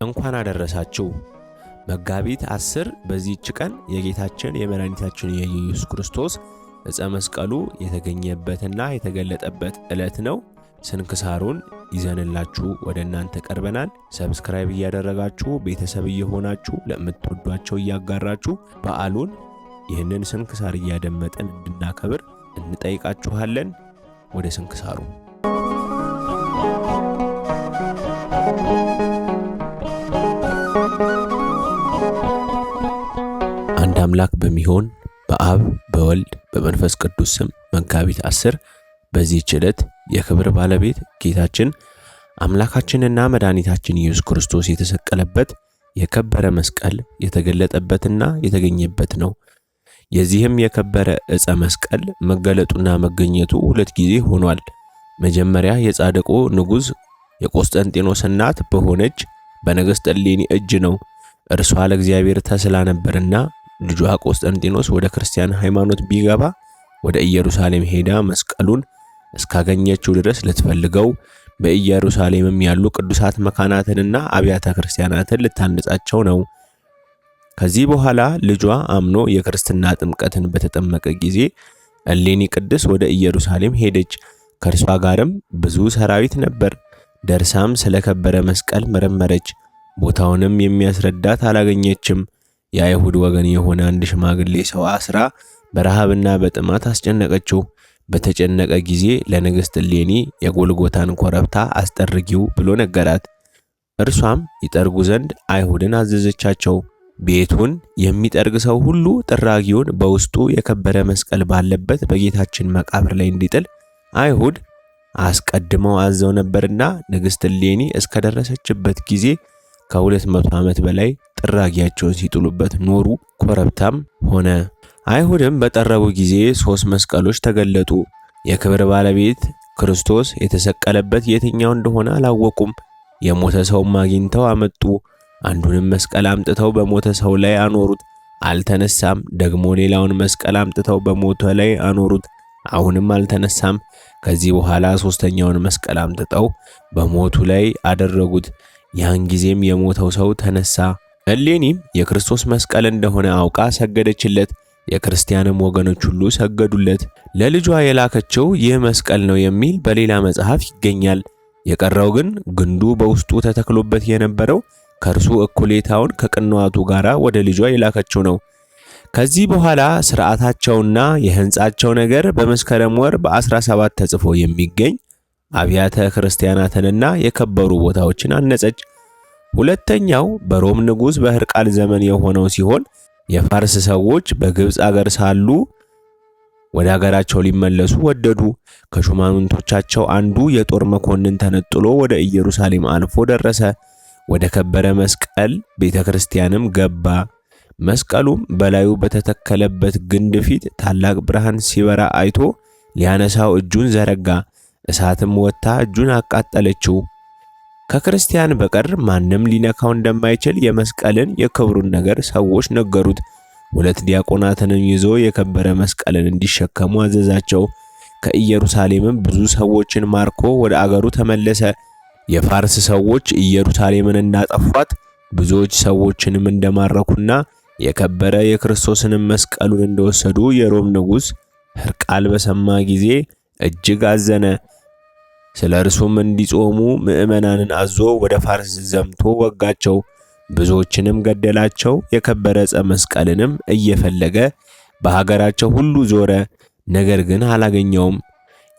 እንኳን አደረሳችሁ። መጋቢት 10 በዚህች ቀን የጌታችን የመድኃኒታችን የኢየሱስ ክርስቶስ ዕፀ መስቀሉ የተገኘበትና የተገለጠበት ዕለት ነው። ስንክሳሩን ይዘንላችሁ ወደ እናንተ ቀርበናል። Subscribe እያደረጋችሁ ቤተሰብ እየሆናችሁ ለምትወዷቸው እያጋራችሁ በዓሉን ይህንን ስንክሳር እያደመጥን እንድናከብር እንጠይቃችኋለን። ወደ ስንክሳሩ። አንድ አምላክ በሚሆን በአብ በወልድ በመንፈስ ቅዱስ ስም መጋቢት 10 በዚህች ዕለት የክብር ባለቤት ጌታችን አምላካችንና መድኃኒታችን ኢየሱስ ክርስቶስ የተሰቀለበት የከበረ መስቀል የተገለጠበትና የተገኘበት ነው። የዚህም የከበረ ዕፀ መስቀል መገለጡና መገኘቱ ሁለት ጊዜ ሆኗል። መጀመሪያ የጻድቁ ንጉሥ የቆስጠንጢኖስ እናት በሆነች በንግሥት እሌኒ እጅ ነው። እርሷ ለእግዚአብሔር ተስላ ነበርና ልጇ ቆስጠንጢኖስ ወደ ክርስቲያን ሃይማኖት ቢገባ ወደ ኢየሩሳሌም ሄዳ መስቀሉን እስካገኘችው ድረስ ልትፈልገው በኢየሩሳሌምም ያሉ ቅዱሳት መካናትንና አብያተ ክርስቲያናትን ልታንጻቸው ነው። ከዚህ በኋላ ልጇ አምኖ የክርስትና ጥምቀትን በተጠመቀ ጊዜ እሌኒ ቅድስት ወደ ኢየሩሳሌም ሄደች። ከእርሷ ጋርም ብዙ ሰራዊት ነበር። ደርሳም ስለከበረ መስቀል መረመረች። ቦታውንም የሚያስረዳት አላገኘችም። የአይሁድ ወገን የሆነ አንድ ሽማግሌ ሰው አስራ በረሃብና በጥማት አስጨነቀችው። በተጨነቀ ጊዜ ለንግሥት እሌኒ የጎልጎታን ኮረብታ አስጠርጊው ብሎ ነገራት። እርሷም ይጠርጉ ዘንድ አይሁድን አዘዘቻቸው። ቤቱን የሚጠርግ ሰው ሁሉ ጥራጊውን በውስጡ የከበረ መስቀል ባለበት በጌታችን መቃብር ላይ እንዲጥል አይሁድ አስቀድመው አዘው ነበርና ንግሥት እሌኒ እስከደረሰችበት ጊዜ ከ200 ዓመት በላይ ጥራጊያቸውን ሲጥሉበት ኖሩ። ኮረብታም ሆነ። አይሁድም በጠረቡ ጊዜ ሦስት መስቀሎች ተገለጡ። የክብር ባለቤት ክርስቶስ የተሰቀለበት የትኛው እንደሆነ አላወቁም። የሞተ ሰውም አግኝተው አመጡ። አንዱንም መስቀል አምጥተው በሞተ ሰው ላይ አኖሩት፣ አልተነሳም። ደግሞ ሌላውን መስቀል አምጥተው በሞተ ላይ አኖሩት፣ አሁንም አልተነሳም። ከዚህ በኋላ ሶስተኛውን መስቀል አምጥተው በሞቱ ላይ አደረጉት። ያን ጊዜም የሞተው ሰው ተነሳ። እሌኒም የክርስቶስ መስቀል እንደሆነ አውቃ ሰገደችለት። የክርስቲያንም ወገኖች ሁሉ ሰገዱለት። ለልጇ የላከችው ይህ መስቀል ነው የሚል በሌላ መጽሐፍ ይገኛል። የቀረው ግን ግንዱ በውስጡ ተተክሎበት የነበረው ከእርሱ እኩሌታውን ከቅንዋቱ ጋር ወደ ልጇ የላከችው ነው። ከዚህ በኋላ ስርዓታቸውና የህንጻቸው ነገር በመስከረም ወር በ17 ተጽፎ የሚገኝ አብያተ ክርስቲያናትንና የከበሩ ቦታዎችን አነጸች። ሁለተኛው በሮም ንጉሥ በሕርቃል ዘመን የሆነው ሲሆን የፋርስ ሰዎች በግብፅ አገር ሳሉ ወደ አገራቸው ሊመለሱ ወደዱ። ከሹማምንቶቻቸው አንዱ የጦር መኮንን ተነጥሎ ወደ ኢየሩሳሌም አልፎ ደረሰ። ወደ ከበረ መስቀል ቤተ ክርስቲያንም ገባ። መስቀሉም በላዩ በተተከለበት ግንድ ፊት ታላቅ ብርሃን ሲበራ አይቶ ሊያነሳው እጁን ዘረጋ። እሳትም ወጥታ እጁን አቃጠለችው። ከክርስቲያን በቀር ማንም ሊነካው እንደማይችል የመስቀልን የክብሩን ነገር ሰዎች ነገሩት። ሁለት ዲያቆናትንም ይዞ የከበረ መስቀልን እንዲሸከሙ አዘዛቸው። ከኢየሩሳሌምም ብዙ ሰዎችን ማርኮ ወደ አገሩ ተመለሰ። የፋርስ ሰዎች ኢየሩሳሌምን እንዳጠፏት ብዙዎች ሰዎችንም እንደማረኩና የከበረ የክርስቶስንም መስቀሉን እንደወሰዱ የሮም ንጉሥ ሕርቃል በሰማ ጊዜ እጅግ አዘነ። ስለ እርሱም እንዲጾሙ ምዕመናንን አዞ ወደ ፋርስ ዘምቶ ወጋቸው፣ ብዙዎችንም ገደላቸው። የከበረ ዕፀ መስቀልንም እየፈለገ በሀገራቸው ሁሉ ዞረ፣ ነገር ግን አላገኘውም።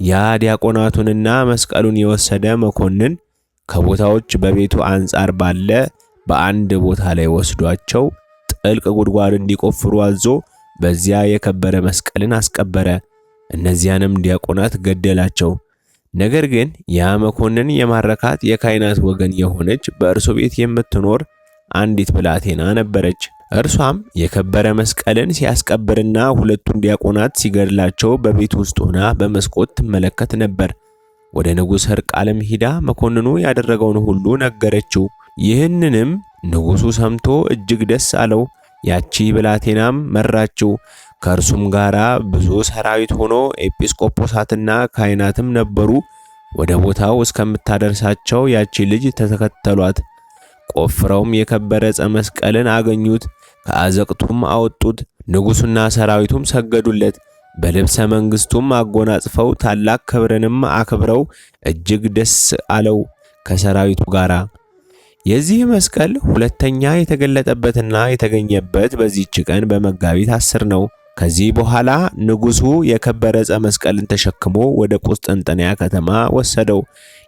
ያ ዲያቆናቱንና መስቀሉን የወሰደ መኮንን ከቦታዎች በቤቱ አንጻር ባለ በአንድ ቦታ ላይ ወስዷቸው ጥልቅ ጉድጓድ እንዲቆፍሩ አዞ በዚያ የከበረ መስቀልን አስቀበረ። እነዚያንም ዲያቆናት ገደላቸው። ነገር ግን ያ መኮንን የማረካት የካህናት ወገን የሆነች በእርሱ ቤት የምትኖር አንዲት ብላቴና ነበረች። እርሷም የከበረ መስቀልን ሲያስቀብርና ሁለቱን ዲያቆናት ሲገድላቸው በቤት ውስጥ ሆና በመስኮት ትመለከት ነበር። ወደ ንጉሥ ሕርቃልም ሂዳ መኮንኑ ያደረገውን ሁሉ ነገረችው። ይህንንም ንጉሡ ሰምቶ እጅግ ደስ አለው። ያቺ ብላቴናም መራችው። ከእርሱም ጋር ብዙ ሰራዊት ሆኖ ኤጲስቆጶሳትና ካህናትም ነበሩ። ወደ ቦታው እስከምታደርሳቸው ያቺ ልጅ ተከተሏት። ቆፍረውም የከበረ ዕፀ መስቀልን አገኙት። ከአዘቅቱም አወጡት። ንጉሡና ሰራዊቱም ሰገዱለት። በልብሰ መንግስቱም አጎናጽፈው ታላቅ ክብርንም አክብረው እጅግ ደስ አለው ከሰራዊቱ ጋር። የዚህ መስቀል ሁለተኛ የተገለጠበትና የተገኘበት በዚህች ቀን በመጋቢት 10 ነው። ከዚህ በኋላ ንጉሱ የከበረ ዕፀ መስቀልን ተሸክሞ ወደ ቁስጥንጥንያ ከተማ ወሰደው።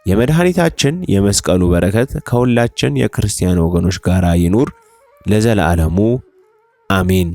የመድኃኒታችን የመስቀሉ በረከት ከሁላችን የክርስቲያን ወገኖች ጋር ይኑር ለዘላለሙ አሜን።